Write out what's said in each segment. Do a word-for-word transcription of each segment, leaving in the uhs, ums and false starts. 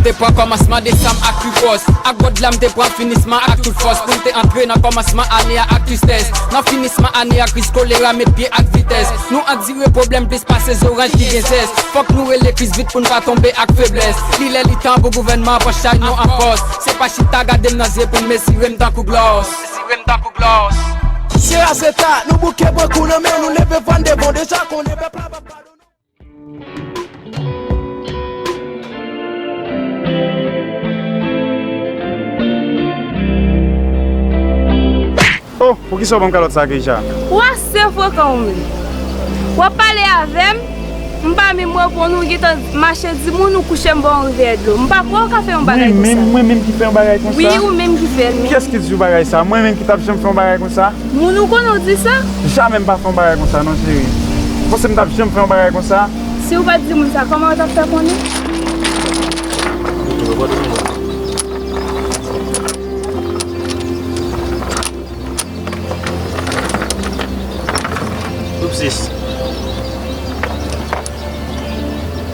Te pran kòmansman desanm ak Kripòs. Ak bòd la m te pran finisman ak tout fòs. Pou m te antre nan kòmansman ane a ak tristès. Nan finisman ane a, kriz kolera met pye ak vitès. Nou andire pwoblèm plis pase zoranj ki gen zès. Fòk nou rele kriz vit pou n pa tonbe ak feblès. Li lè li tan pou gouvènman an pran chay nou an fòs. Se pa chita gade m nan zye pou n mezire m tankou glòs. Mezire m tankou glòs. Sera se ta, nou bouke pran kou nan men, nou leve van devan, deja konnen pèp la p ap padone. Oh, poukisa w ban m kalòt sa, Keisha? W ase frekan ou menm. W ap pale avè m, m pa menm reponn ou, ou gentan mache di moun ou kouche m bò yon rivye dlo. M pa kwè w ka fè yon bagay konsa. Mwen menm, mwen menm ki fè yon bagay konsa? Wi, ou menm ki fè l, men. Kiyès ki di w bagay sa? Mwen menm ki t ap janm fè yon bagay konsa? Moun ou konnen w di sa? Jamè m pa fè yon bagay konsa non, cheri. Ou panse m t ap janm fè yon bagay konsa? Si w pa t di moun sa, kòman w t ap fè konnen? Oupsis.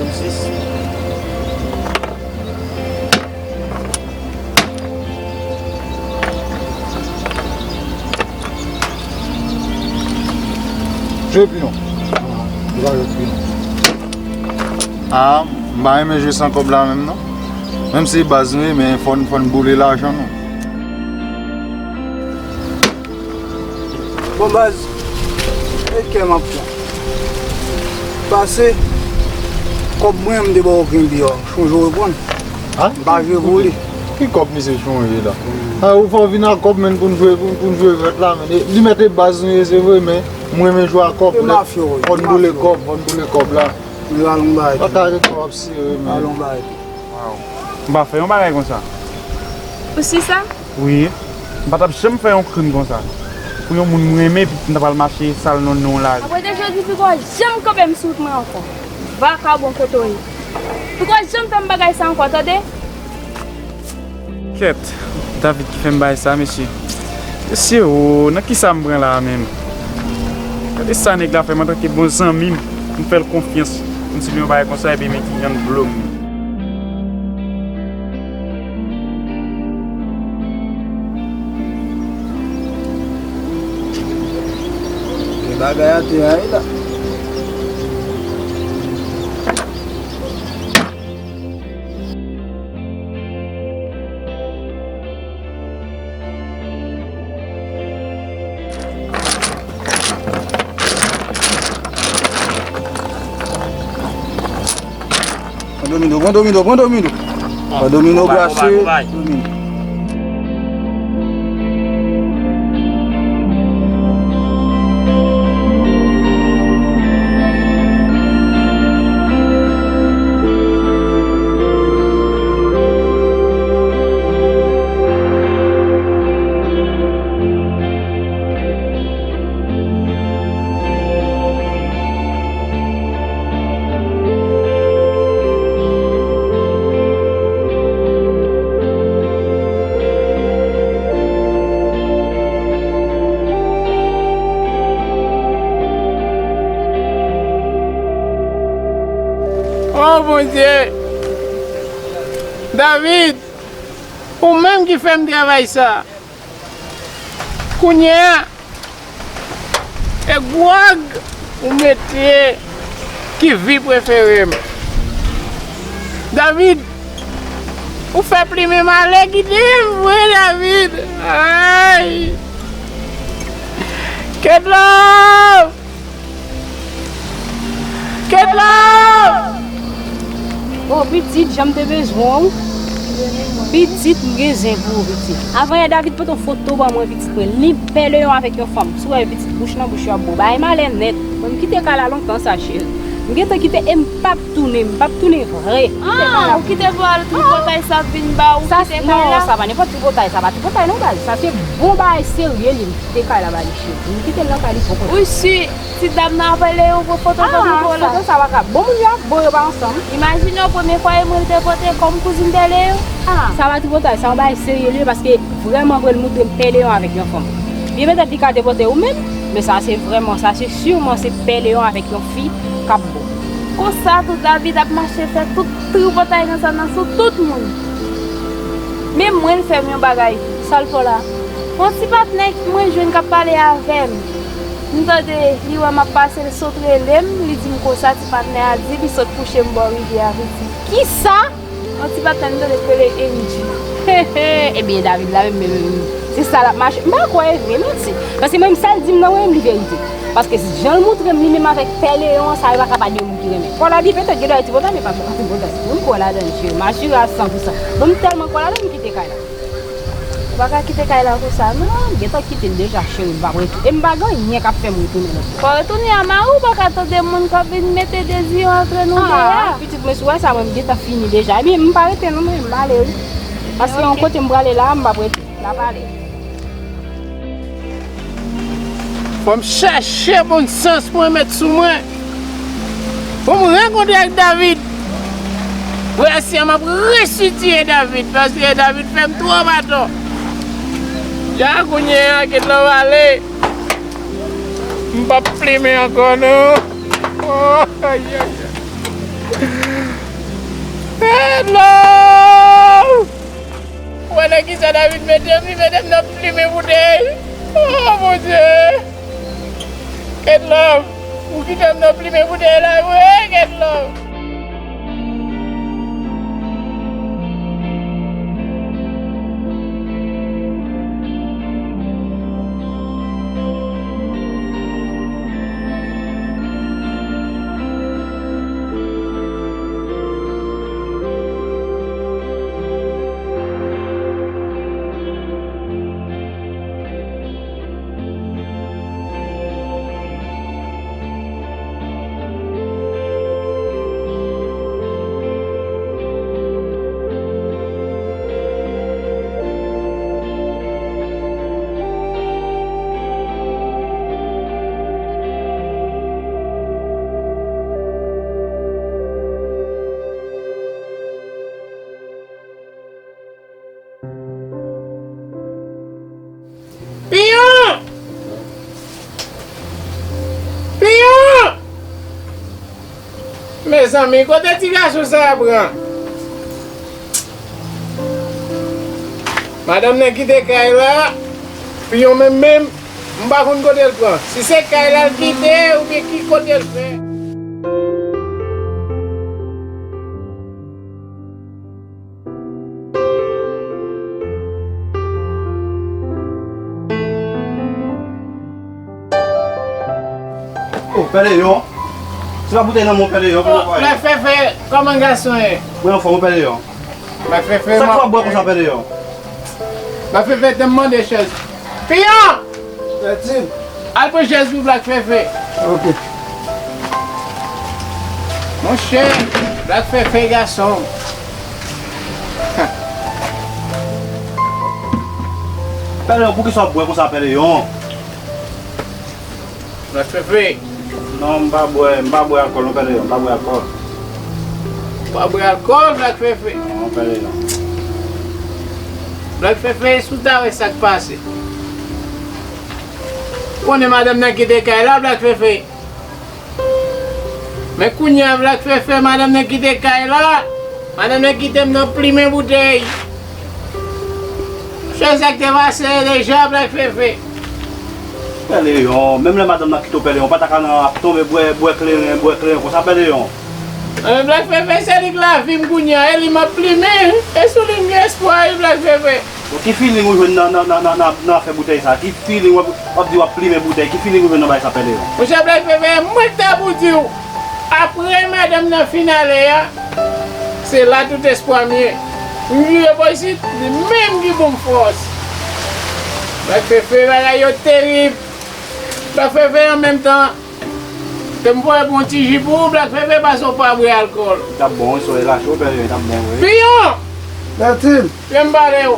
Oupsis. Jwe piyon. Jwe piyon. Ah, m pa renmen jwe san kòb la menm non. Menm si baz nou ye, men fò n, fò n boule lajan nou. Bon baz, e kè m ap pran. Pase, kòb mwen m te ba w kenbe a, chonje w reprann. M pa jwe vole. Ki kòb misye chonje la? Ah, ou fè w vin ak kòb menm pou n jwe, pou, pou n jwe vèt la menm. Li mèt e baz nou ye, se vre, men mwen renmen jwe ak kòb. Fò n boule kòb, fò n boule kòb la. Pa ka ret w ap sere menm. Waw. M pa fè yon bagay konsa. Ou si sa? Wi. M pa t ap janm fè yon krim konsa. Pou yon moun m renmen, epi m ta pral mache sal non non lari. Apre de jodi, piko janm kanpe m sou wout mwen ankò. Vakabon kote w ye. Piko janm fè m bagay sa ankò, tande? Kèt, David ki fè m bay sa, mesye. Mesye, o, nan kisa m pran la a menm? Gade sa nèg la fè m antanke bon zanmi m. M fè l konfyans. M di l yon bagay konsa, epi men ki yann dlo m. E bagay a te rayi la. Pran domino, pran domino, pran domino. Pran domino, brase domino. O Bondye! David, ou menm ki fè m travay sa. Kounye a, e gwòg ou mete ki vi prefere m. David, ou fè plimen m ale kite m vre, David. Ay! Kedlove! Kedlove! O pitit, jan m te bezwen w. Pitit, m gen zen pou ou, pitit. Avan yè, David pote yon foto ban mwen, pitit mwen. Li pè leyon avèk yon fanm. Si w wè pitit, bouch nan bouch yo ap bo. Bagay malè nèt. Mwen, m kite kay la lontan sa, cheri. M gentan kite e m p ap tounen. M p ap tounen vre. M kite kay la. Ah, ou kite pou al tripotay sa ap vin ba ou, kite kay la? Non, sa pa nenpòt tripotay, sa pa tripotay non, baz. Sa se bon bagay serye li. Kite kay la ba li, cheri. M kite l nan kay li poko. Ou si ti dam nan ap rele yo pou foto, ah, pou foto. Sa pa ka. Bon, moun yo ap bon, yo pa ansanm. Imajine w, premye fwa yo mwen te pote kòm kouzin pè leyon. Ah, sa pa tripotay, sa yon bagay serye li ye, paske vrèman vre l montre m pè leyon avèk yon fanm. Byen petèt li ka te pote ou menm, men sa se vrèman, sa se siman se pè leyon avèk yon fi k ap bon. Konsa tou David ap mache fè tout Tripotay nan sa nan sou tout moun. Men mwen l fè m yon bagay, sa l fè w la. Yon ti patnè mwen jwenn k ap pale avè m. M tande li wè m ap pase, l sot rele m, li di m konsa, ti patnè a di li sot kouche m bò rivyè a, li di, kisa? Yon ti patnè m tande k rele Angie. Ebyen, David la menm, menm, menm, se sa l ap mache. M pa kwè e vre, manti. Paske menm sa l di m nan, wi, li verite. Paske jan l montre m li menm avèk Pè Leyon an, sa yo pa ka pa de moun ki renmen. Kòladi petèt gen dwa tripotay, men pa tripotay. Mwen m kwè ladan l, cheri. M asire a san pou san. Bon, m tèlman kwè ladan l, m kite kay la. Ou pa ka kite kay la konsa, non. Gentan kite l deja, cheri. M p ap retounen. E m pa gen anyen k ap fè m retounen lòt bò. Fò w retounen a mari w, ou pa ka tande moun k ap vin mete dezi yo antre nou deyò. Ah, pitit mwen, si w wè sa, mwen, m gentan fini deja. Ebyen, m pa rete non, mwen, m ale, wi. Paske yon kote m prale la, m p ap rete. N ap ale. Fò m chache bon sans mwen met sou mwen. Pou m rankontre ak David. Pou aswè a, m ap resitye David, paske David fè m twòp atò. Ja kounye a, Kedlove ale. M p ap plimen ankò, non. Oh, ay, ay, ay. Kedlove! Ou wè nan kisa David mete m? Li mete m nan plimen boutèy. Oh, Bondye! Kedlove, ou kite m nan plimen boutèy la vre, Kedlove! Piyon! Piyon! Mezanmi, kote ti gason sa a pran? Madanm nan kite kay la, Piyon menm menm, m pa konn kote l pran. Si se kay la l kite, oubyen ki kote l fè. Oh, Pè Leyon. Se pa boutèy nan men w, Pè Leyon, pou w pale. Black Fefe, kòman gason ye? Mwen anfòm, Pè Leyon. Black Fefe, sa k fè w ap bwè konsa, Pè Leyon? Black Fefe te mande chèz. Piyon! Pèdi. Al pran chèz pou Black Fefe. Ok. Monchè, Black Fefe gason. Pè Leyon, poukisa w ap bwè konsa, Pè Leyon? Black Fefe. Non, m pa bwè, m pa bwè alkòl non, Pè Leyon, m pa bwè alkòl. Ou pa bwè alkòl, Black Fefe? Non, Pè Leyon. Black Fefe, si w ta wè sa k pase. Ou konnen madanm nan kite kay la, Black Fefe. Men kounye a, Black Fefe, madanm nan kite kay la. Madanm nan kite m nan plimen boutèy. Chè, sa k te pase deja, Black Fefe. Pè Leyon, menm lè madanm nan kite w, Pè Leyon, w pa ta ka nan ap tonbe bwè, bwè kleren, bwè kleren konsa, Pè Leyon. Eh, Black Fefe, se li k lavi m kounye a, e li m ap plimen, e sou li m gen espwa, wi, Black Fefe. Bon, ki feeling ou jwenn nan, nan, nan, nan, nan, nan afè boutèy sa? Ki feeling w ap, w ap di w ap plimen boutèy? Ki feeling ou jwenn nan bagay sa, Pè Leyon? Monchè Black Fefe, mwen k ta pou di w, apre madanm nan fin ale a, se la tout espwa m ye. M rive bò isit, li menm ki ban m fòs. Black Fefe, bagay yo terib. Black Fefe, an menm tan, ke m voye pou yon ti ji pou ou, Black Fefe, paske w pa bwè alkòl. Li t ap bon, wi, solèy la cho, Pè Leyon, li t ap bon, wi. Piyon! Pèdi. Piyon, m pale w.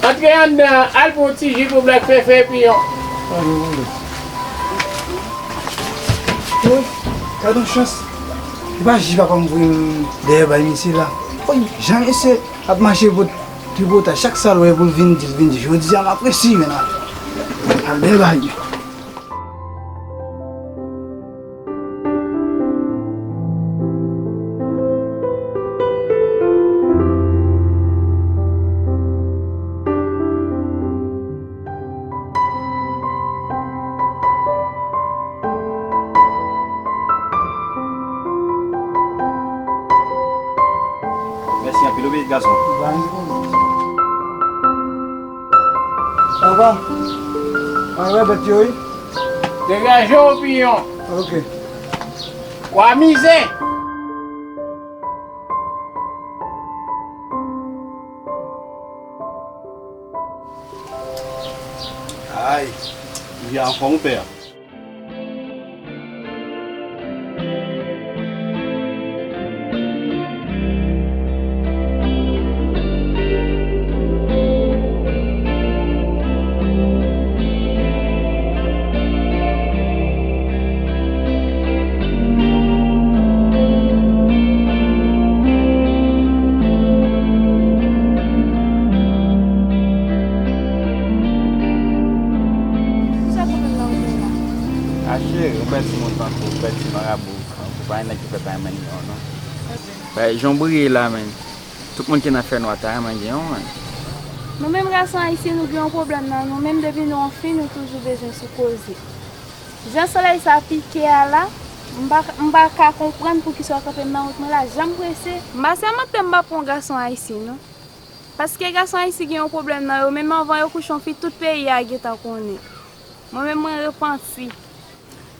Antre anndan, al pran yon ti ji pou Black Fefe, Piyon. Woy, gad yon chans. E pa ji papa m voye m dèyè bay misye la. Woy, jan misye ap mache pot tripotay, chak sa l wè pou l vin di, l vin di. Jodi a, m ap resi jwenn avè l. Al dèyè bay li. Mèsi anpil, wi, gason. Papa, mwen wè bèt yo, wi. Degaje w, piyon. Ok. W a mize. Ay, li anfòm, pè. Sa pwoblèm nan ou gen la? A cheri, ou pè timoun tankou, ou pè ti marabou, tankou pa gen nèg ki fè pa menm non, non. Bay, jan w briye la, menm. Tout moun ki nan fènwa ta renmen gen yon, menm. Nou menm gason ayisyen, nou gen yon pwoblèm nan nou menm, depi nou anfin, nou toujou bezwen sou koze. Jan solèy sa pike a la, m pa, m pa ka konprann poukisa w kanpe m nan wout mwen la, jan m prese. M pa sèmante m pa pran yon gason ayisyen, non. Paske gason ayisyen gen yon pwoblèm nan yo, menm anvan yo kouche yon fi, tout peyi a gentan konnen. Mwen menm, mwen repanti.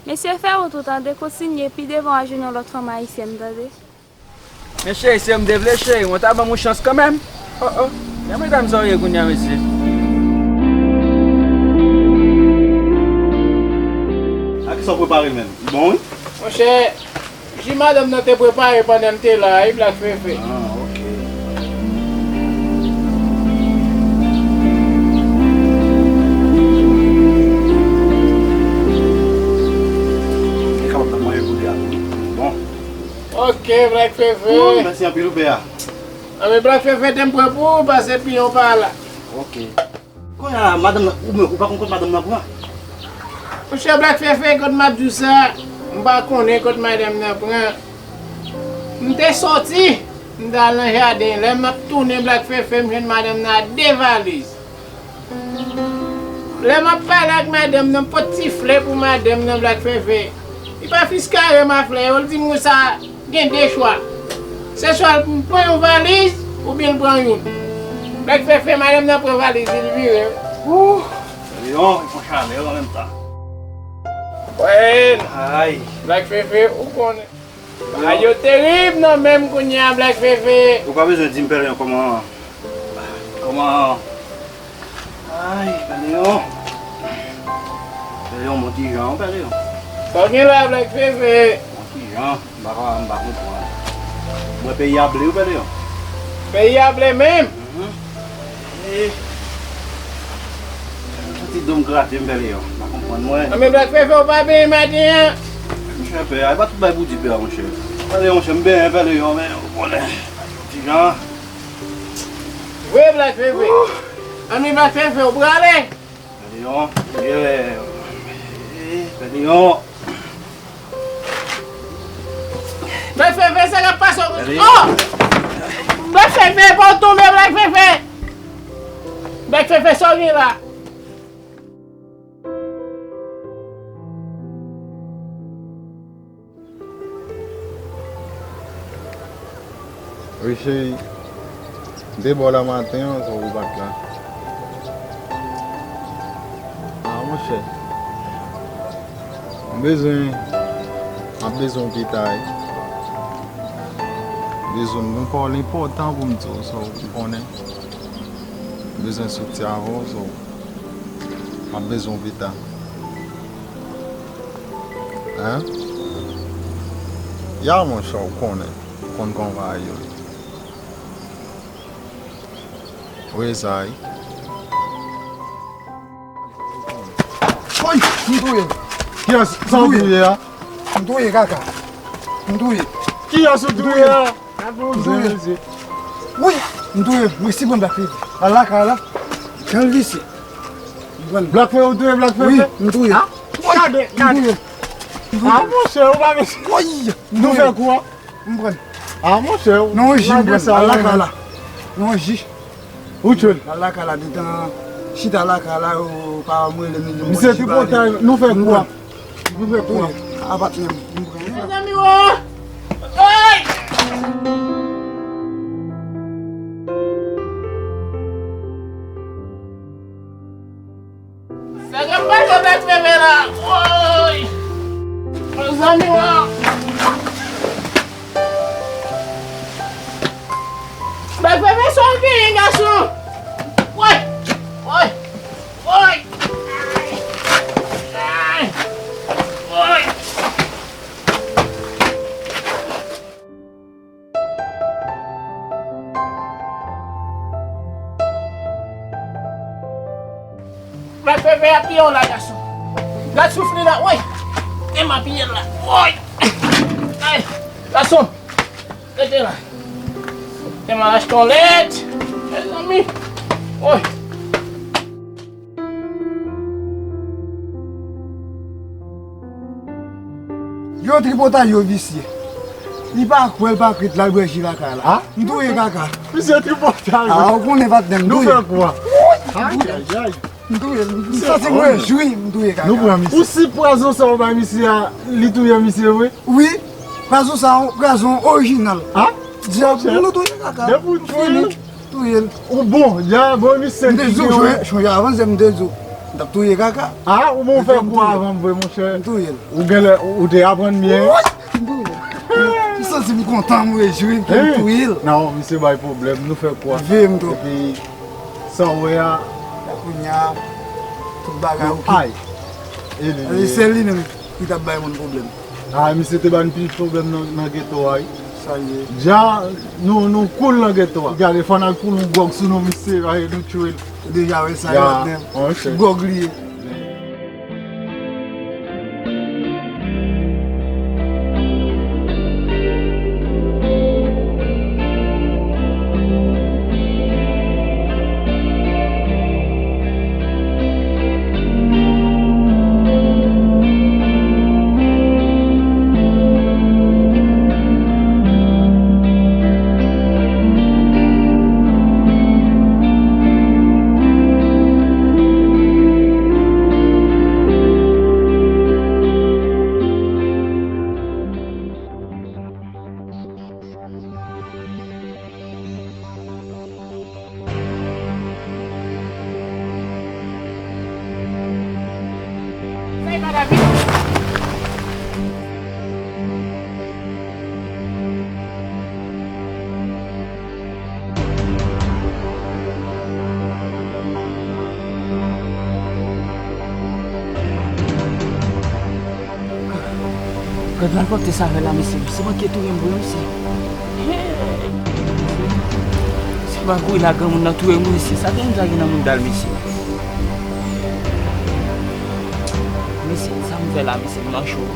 Mesye, fè wout ou tande, kontinye pi devan w a jwenn yon lòt fanm ayisyèn, tande. Men cheri, se yo m te vle, cheri, mwen ta ban m yon chans kanmenm. Oh, oh. Jan medam sa yo ye kounye a, mesye. A kisa w prepare l menm? Li bon, wi? Monchè, ji madanm nan te prepare pandan m te la, wi, Black Fefe. Ah, ok. Li kapab nan manje koulye a tou. Bon. Ok, Black Fefe. Ooh, mèsi anpil, wi, pè a. Anben, Black Fefe, te m pran pou ou, pase piyon pa la. Ok. Kounye a la, madanm nan, ou menm, ou pa konn kot madanm nan pran? Monchè, Black Fefe, kot m ap di w sa, m pa konnen kot madanm nan pran. M te soti, m t al nan jaden. Lè m ap tounen, Black Fefe, m jwenn madanm nan ak de valiz. Lè m ap pale ak madanm nan, m pot ti flè pou madanm nan, Black Fefe. Li pa fiskare m a flè yo, li di m konsa, gen de chwa. Se swa m pran yon valiz oubyen l pran youn. Black Fefe, madanm nan pran valiz li, l vire. Ooh! Leon, li pran chalè an menm tan. Wè, ay, Black Fefe, ou konnen. Bagay yo terib nan men m kounye a, Black Fefe. Ou pa bezwen di m, Pè Leon, kòman, kòman. Ay, Pè Leon. Pè Leon, bon ti jan, Pè Leon. Sa w gen la, Black Fefe? Bon ti jan, m pa ka, m pa konprann. Mwen peyi a ble, wi, Pè Leon. Peyi a ble menm? Mhm. Eh. Yon ti do m grate m, Pè Leon. M pa konprann mwen. Anben, Black Fefe, ou pa benyen maten an? Monchè, pè a, e pa tout bagay pou di pè a, monchè. Pè Leon, monchè, m benyen, Pè Leon, men ou konnen. Ti jan. Vre, Black Fefe. Anben, Black Fefe, ou prale? Pè Leon, eh, eh, Pè Leon. Black Fefe, sa k ap pase w? Oh! Black Fefe, pa w tonbe, Black Fefe! Black Fefe, sa w gen la? Wi, cheri. M te ba w la maten an, sa w pa t la. Ah, monchè. M bezwen, m ap bezwen w pita, wi. M bezwen w, gon pawòl enpòtan pou m di w, sa w konnen. M bezwen soti avè w, sa w, m ap bezwen w pita. Hein? Ya, monchè, w konnen. Ou konn kòman bagay yo ye. Wi, sa wi. Woy! M touye. Kiyès sa w touye a? M touye, kaka. M touye. Kiyès ou touye a? M touye. Wi, m touye. Mwen si bon Black Fefe. Al lakay la. Jan l visye. M pran l. Black Fefe, ou touye Black Fefe? Wi, m touye. Ah? Gade, gade. M touye. Ah, monchè, ou pa vin. Woy! Nou fè kou a. M pran. Ah, monchè, ou lage sa. Nan yon ji, m pran sa lakay la. Nan yon ji. Ou tchwe l? Nan lakay la, detan chita lakay la, yo pa mwen le menm. Misye tripotay, nou fè kou a. Nou fè kou a. Apatman, m pran. Mezanmi, oh! Ay! Bebe apiye w la, gason. Gad souf li la, woy. Te m apiye l la, woy. Ay, gason. Rete la. Te m al achte yon lèt. Mezanmi. Woy. Yo tripotay yo visye. Li pa kwè, l pa krèt, l al bwè ji lakay la. M touye kaka. Misye tripotay. A, ou konnen patnè m touye. Nou fè kwa? Ay, ay, ay. M touye l. M santi m rejwi, m touye kaka. Nou pran misye. Ou si pwazon sa ou bay misye a, li touye misye vre? Wi. Pwazon sa, pwazon orijinal. A? Dyab, nou touye kaka. Depi w touye l. Fini. Touye l. Ou bon, ya, bon, misye. M te di w, chonje, chonje avan, m te di w. M t ap touye kaka. A, ou bon fè kou avan m vre, monchè. M touye l. Ou genlè, ou te aprann byen. M touye l. M santi m kontan, m rejwi, pou m touye l. Non, misye bay pwoblèm, nou fè kwa. Veye m tou. Epi, sa w wè a. Kounye a, tout bagay oke. Ay. E li, e li. Sèl li menm ki t ap bay moun pwoblèm. A, misye te ban n pil pwoblèm nan, nan geto a, wi. Sa l ye? Dja, nou, nou cool nan geto a. Gade, fò n al poul yon gwòg sou nou, misye, a, nou tchwe l. Ou deja wè sa, yo ap menm. Gwòg li ye. Gad malpwòpte sa fè la, mesye. Se manke touye m vre, mesye. Se pa kouri la granmoun nan touye m, mesye. Sa granmoun sa gen nan mouda l, mesye. Mesye, sa m fè la, mesye, m nan cho.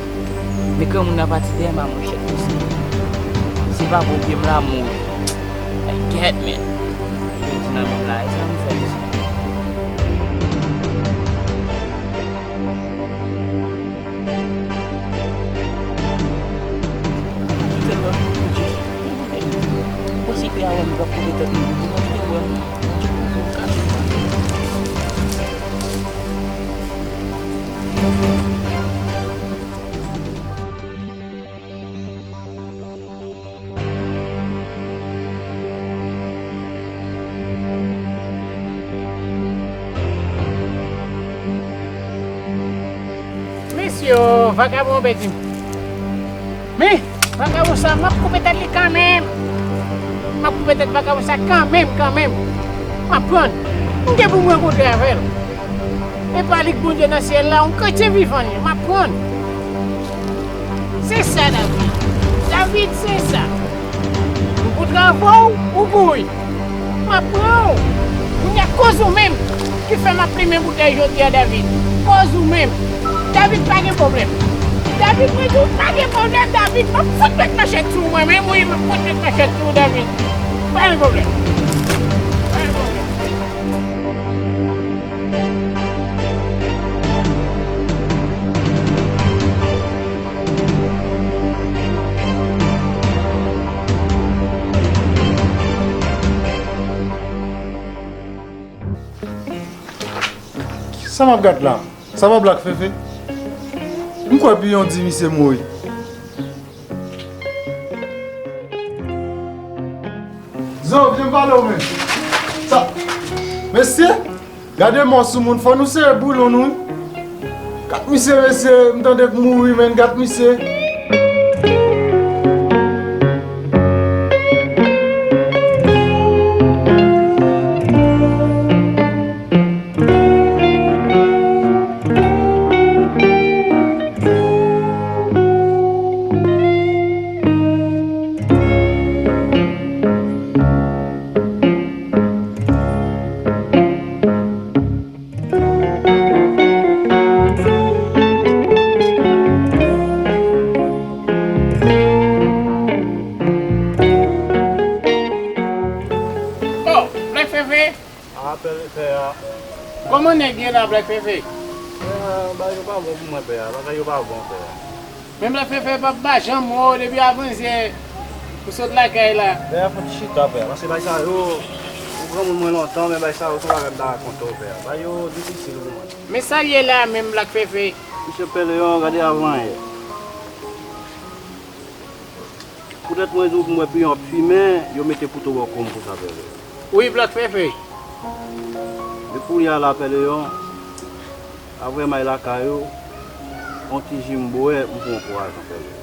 Men granmoun nan pati dèyè m a manchèt, mesye. Se pa bon pye m la mouri. Ay, gèt, men. Yo di nan men m la, e sa m fè, mesye. Mesye, vakabon bèk li. Men, vakabon sa, m ap koupe tèt li kanmenm. M ap koupe tèt vakabon sa kanmenm, kanmenm. M ap prann. M gen pou m rankontre avè l. E pa li k Bondye nan syèl la, yon kretyen vivan li ye. M ap prann. Se sa, David. David, se sa. Ou pou travay, ou kouri. M ap pran w. Kounye a, koz ou menm ki fè m ap limen boutèy jodi a, David. Koz ou menm. David, pa gen pwoblèm. David, mwen di w, pa gen pwoblèm, David. M ap fout met manchèt sou ou mwen menm, wi, m ap fout met manchèt sou ou, David. Pa gen pwoblèm. Pa gen pwoblèm. Sa m ap gad la? Sa pa blak, Fefe? M kwè piyon di misye mouri. Zo, vin pale w men. Sa, mesye, gade mò sou moun, fò nou sere boulon nou. Gad misye, mesye, m tande k mouri, men gad misye. Pè a. Kòman nèg ye la, Black Fefe? Pè a, bagay yo pa bon pou mwen, pè a. Bagay yo pa bon, pè a. Men Black Fefe p ap ba janm wè w depi avanzyè ou sot lakay la. Pè a, fò n chita, pè a. Paske bagay sa yo, ou granmoun mwen lontan, men bagay sa yo, se yon bagay m ta rakonte w, pè a. Bagay yo difisil pou mwen. Men sa l ye la menm, Black Fefe? Mesye Pè Leyon, gade avanyè. Poutèt mwen di w pou m wè piyon ap fimen, yo mete kouto bò kou m konsa, Pè Leyon. Wi, Black Fefe. Men kounye a la, Pè Leyon, apre m al lakay ou, yon ti ji m bwè, m pran pwazon, Pè Leyon.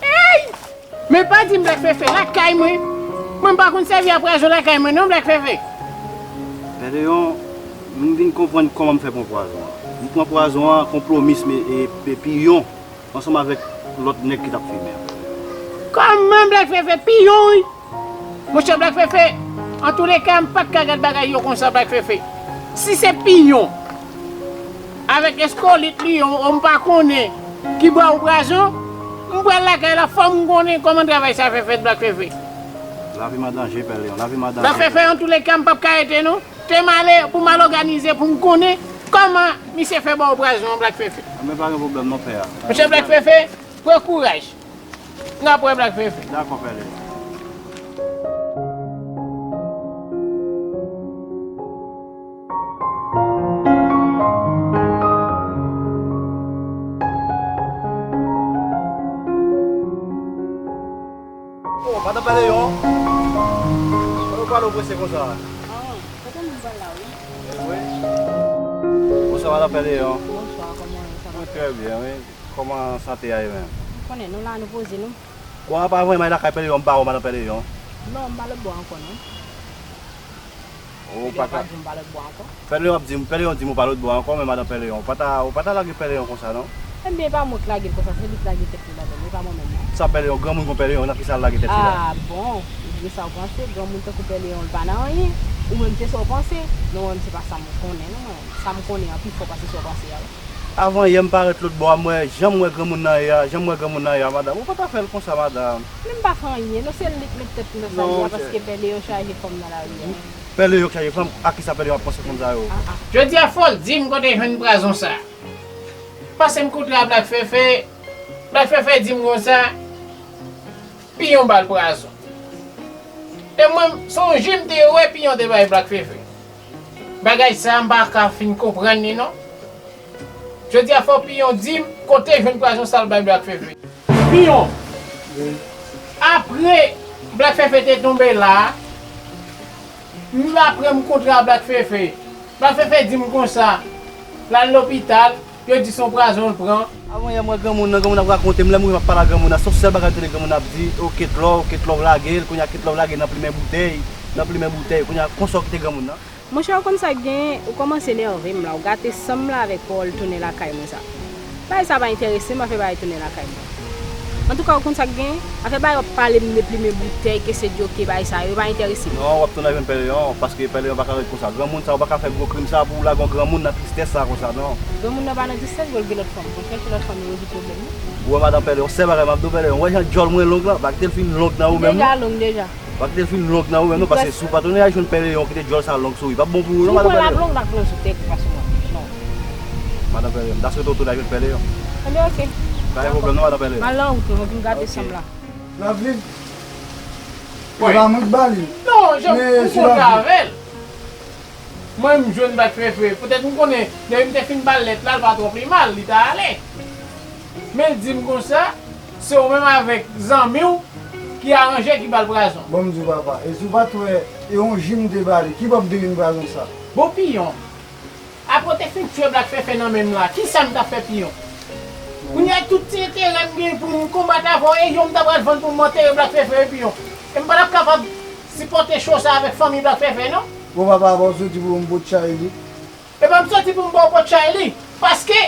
Ey! Men pa di m Black Fefe, lakay mwen. Mwen m pa konn sèvi a pwazon lakay mwen non, Black Fefe. Pè Leyon, m vin konprann kòman m fè pran pwazon an. M pran pwazon an, konpwomis, men, e, e piyon. Ansanm avèk lòt nèg ki t ap fimen an. Kòman Black Fefe piyon, wi? Monchè Black Fefe, antouleka, m pa t ka gad bagay yo konsa, Black Fefe. Si se piyon avèk eskolit li yo, m pa konnen ki ba w pwazon, m pral lakay la, fò m konnen kòman travay sa fè fèt, Black Fefe. Lavi m an danje, Pè Leyon, lavi m an danje. Black Fefe, antouleka, m p ap ka rete, non. Te m ale pou m al òganize pou m konnen kòman misye fè ba w pwazon an, Black Fefe. Anben pa gen pwoblèm non, pè a. Monchè Black Fefe, pran kouraj. N ap wè Black Fefe. Dakò, pè Leyon. Oh, madan Pè Leyon. Kote w prale w prese konsa? Ah, kote moun pral la, wi. Wi. Bonswa, madan Pè Leyon. Bonswa, kòman w ye, sa va? Mwen trè byen, wi. Kòman sante a ye menm? Ou konnen, nou la, nou poze nou. Bon, apa mwen, m al lakay Pè Leyon, m pa wè w, madan Pè Leyon. Non, m pa lòt bò ankò, non. Ou pa ka. Pè Leyon di m pa lòt bò ankò. Pè Leyon ap di m, Pè Leyon di m ou pa lòt bò ankò, men madan Pè Leyon, ou pa ta, ou pa ta lage Pè Leyon konsa, non? Ebyen, e pa mwen k lage l konsa, se li k lage tèt li ladan l, e pa mwen menm, non. Sa Pè Leyon, granmoun kon Pè Leyon, nan ki sa l lage tèt li la? Ah, bon, ou di sa w panse, granmoun tankou Pè Leyon, l pa nan anyen. Ou menm, se sa w panse? Non, mwen menm, se pa sa m konnen, non, mwen menm. Sa m konnen an pi fò pase sa w panse a, wi. Avan yè, m parèt lòt bò a, m wè, jan m wè granmoun nan ye a, jan m wè granmoun nan ye a, madanm, ou pa ta fè l konsa, madanm. Men m pa fè anyen, non, se li k met tèt li nan sa l ye a, paske Pè Leyon chaje fanm nan lari a. Pè Leyon k chaje fanm, ak kisa Pè Leyon ap panse fanm sa yo? Ah, ah. Jodi a, fò l di m kote l jwenn pwazon sa. Pase m kontre a Black Fefe, Black Fefe di m konsa, piyon ba l pwazon. E mwen, se yon ji m te wè piyon te bay Black Fefe. Bagay sa, m pa ka fin konprann li, non. Jodi a, fò piyon di m kote jwenn pwazon sa l bay Black Fefe. Piyon, apre Black Fefe te tonbe la, m apre m kontre a Black Fefe. Black Fefe di m konsa, l al lopital, yo di se yon pwazon l pran. Avan yè m wè granmoun nan, granmoun ap rakonte m, lè m rive m ap pale ak granmoun nan, se yon sèl bagay m tande granmoun nan ap di, ok, Ketlove, ok, Ketlove lage l, kounye a Ketlove lage l nan plimen boutèy, nan plimen boutèy, kounye a konsa w kite granmoun nan. Monchè, ou konn sa k genyen, ou kòmanse nève m la, ou gate san m la avèk pawòl tounen lakay mwen sa. Bagay sa pa enterese m, afè bagay tounen lakay mwen. Antouka, ou konn sa k genyen, afè bagay w ap pale m de plimen boutèy, ke se djoke, bagay sa yo, yo pa enterese m. Non, w ap tounen jwenn Pè Leyon, paske Pè Leyon pa ka ret konsa. Granmoun sa, ou pa ka fè gwo krim sa pou w lage yon granmoun nan tristès sa konsa, non. Granmoun nan pa nan tristès, bon, l gen lòt fanm. Bon, chèche lòt fanm, yo rezoud pwoblèm nan. Ou wè, madan Pè Leyon, sèl bagay m ap di w, Pè Leyon, ou wè jan djòl mwen long lan, pa kite l fin long nan ou menm, non. Deja long, deja. Pa kite l fin long nan ou menm non, paske si w pa tounen al jwenn Pè Leyon, kite djòl sa long sou ou, li p ap bon pou ou non, madan Pè Leyon. Si w pran l ap long, l ap long sou tèt ou, pa sou mwen. Non. Madan Pè Leyon, m ta swete w tounen al jwenn Pè Leyon. Enben, ok. Pa gen pwoblèm non, madan Pè Leyon. M al nan wout mwen, pou m gade san m la. Lavil. Wi. E pa mwen k ba li. Non, jan m kontre avè l. Mwen, m jwenn Black Fefe. Poutèt m konnen, depi m te fin ba l lèt la, l pa twò pi mal, li ta ale. Men l di m konsa, se ou menm avèk zanmi w ki aranje ki ba l pwazon. Bon, m di w, papa, e si w pa t wè, e yon ji m te ba li, ki bò m te jwenn pwazon sa? Bon, piyon, apre w te fin tchwe Black Fefe nan men m la, kisa m t ap fè piyon? Kounye a, tout ti enterè m gen pou m konbat avè w, e yo m ta pral vann pou m antere Black Fefe, wi, piyon. E m pa t ap kapab sipòte cho sa avèk fanmi Black Fefe, non. Bon, papa, pa w soti pou m potchay li. E pa m soti pou m ba w potchay li, paske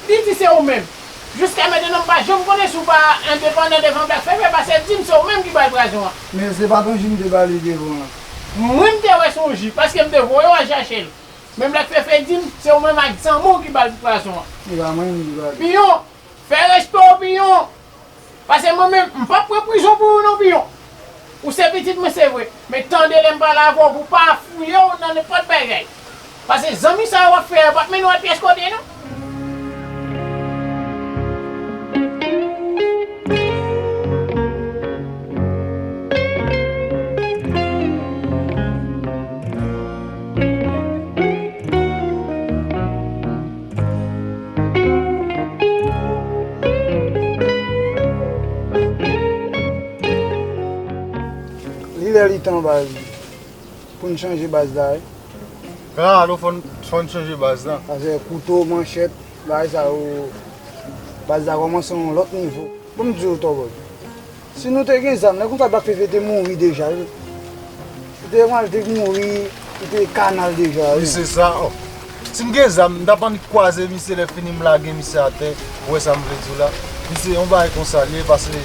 li di se ou menm. Jiska mentnan, m pa janm konnen si w pa endepandan devan Black Fefe, paske l di m se ou menm ki ba l pwazon an. Men se pa t yon ji m te ba li devan an. Mwen, m te wè se yon ji, paske m te voye w al chache l. Men Black Fefe di m se ou menm ak zanmi w ki ba l pwazon an. E pa mwen menm ki ba li. Piyon, fè respè w, piyon. Paske mwen menm, m p ap pran prizon pou ou non, piyon. Ou se pitit mwen, se vre, men tande lè m pale avè w pou w pa fouye w nan nenpòt bagay. Paske zanmi sa yo w ap fè a p ap mennen w al pyès kote, non. Li lè li tan, baz, pou n chanje baz la, wi. Gran alo, fò n, fò n chanje baz la. Paske kouto, manchèt, bagay sa yo, baz la kòmanse yon lòt nivo. Bon, m di w, Tòbòl, si nou te gen zam, nèg konsa Black Fefe te mouri deja, wi. Li te pral te mouri, li te kanal deja, wi. Misye sa, o. Si m gen zam, m t ap annik kwaze misye, lè fini m lage misye atè, ou wè sa m vle di w la. Misye, yon bagay konsa l ye, paske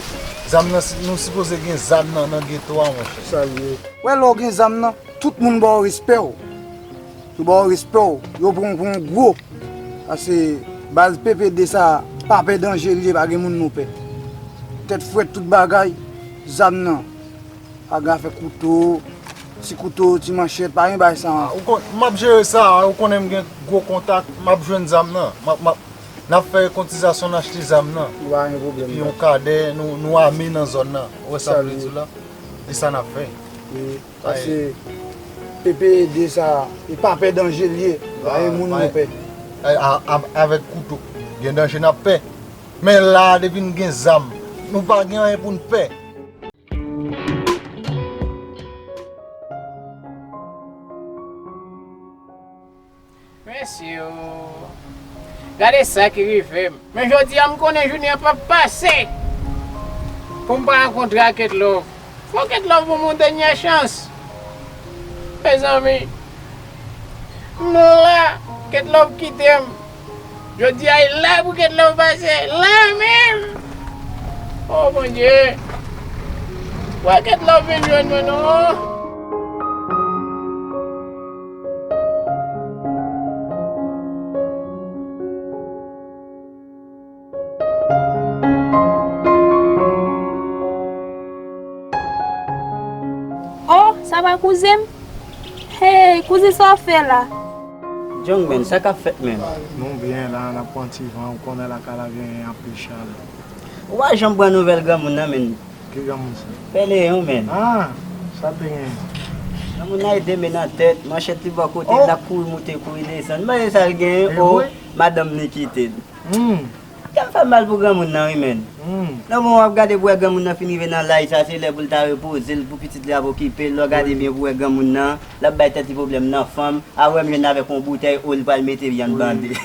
zam nan, si, nou sipoze gen zam nan, nan geto a, monchè. Sa l ye. Wè, lè w gen zam nan, tout moun ba w respè w. Yo ba w respè w. Yo pran w pou yon gwo. Paske baz P P de sa, pa pè danje l ye, pa gen moun nou pè. Tèt frèt tout bagay, zam nan. Pa gen afè kouto, ti kouto, ti manchèt, pa gen bagay sa. Ou konn, m ap jere sa, ou konnen m gen gwo kontak, m ap jwenn zam nan. M ap, m ap, n ap fè kotizasyon, n achte zam nan. Nou pa gen pwoblèm. Epi yon kadè, nou, nou ame nan zòn nan. Ou wè sa m vle di w la? E sa n ap fè. Wi, paske P P de sa, e pa pè danje l ye. Pa gen moun nou pè. A, a, avèk kouto, gen danje n ap pè. Men la, depi n gen zam, nou pa gen anyen pou n pè. Mesye o, gade sa ki rive m. Men jodi a, m konnen jounen an p ap pase pou m pa rankontre ak Ketlove. Fò Ketlove ban m yon dènyè chans. Mezanmi, m la, Ketlove kite m. Jodi a, e la pou Ketlove pase, la menm. O Bondye, fò Ketlove vin jwenn mwen non. Oh, sa pa kouzen m? Hey, kouzen, sa w ap fè la? Young man, sa k ap fèt, man? Nou byen la, n ap pran ti van, ou konnen lakay la gen anpil chalè. Ou pa janm pran nouvèl granmoun nan, man. Ki granmoun sa? Pè Leyon, man. Ah, sa l te genyen? Granmoun nan ede men nan tèt, manchèt li bò kote, l ap kouri moute, kouri desann. M panse sa l genyen, o, madanm li kite l. Hmm. Kè m fè mal pou granmoun nan, wi, man. Hmm. Non, bon, w ap gade pou wè granmoun nan fin rive nan laj sa, se lè pou l ta repoze l, pou pitit li ap okipe l. Lè w gade byen pou wè granmoun nan, l ap bay tèt li pwoblèm nan fanm. Apre m jwenn avèk yon boutèy, o, li pral mete vyann bande.